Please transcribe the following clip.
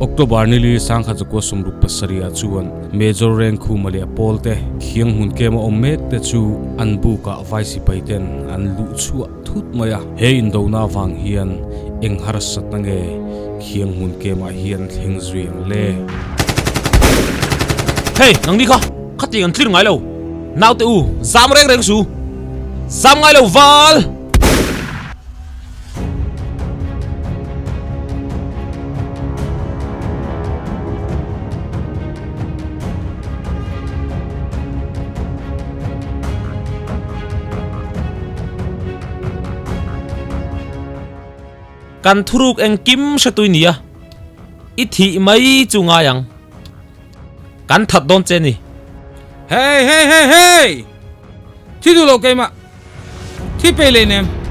October nili 1967 ah chuan Major Rengkhuma leh a pawlte khiang hmun kem a awm mek te chu an bukah vai sipai ten an luh chhuah thut mai a. He indona avang hian eng harsatna nge khiang hmun kemah hian thleng zui ang le? Hey, nangni kha khatiang an tlir ngai lo. Naute u, zam reng reng su. Zam ngai lo val! Kan thuruk engkim hre tui nia, i thih mai chu ngai ang. Kan that dawn che ni. Hey hey hey hey! Thi duh lo keimah. Thi pe leh nem.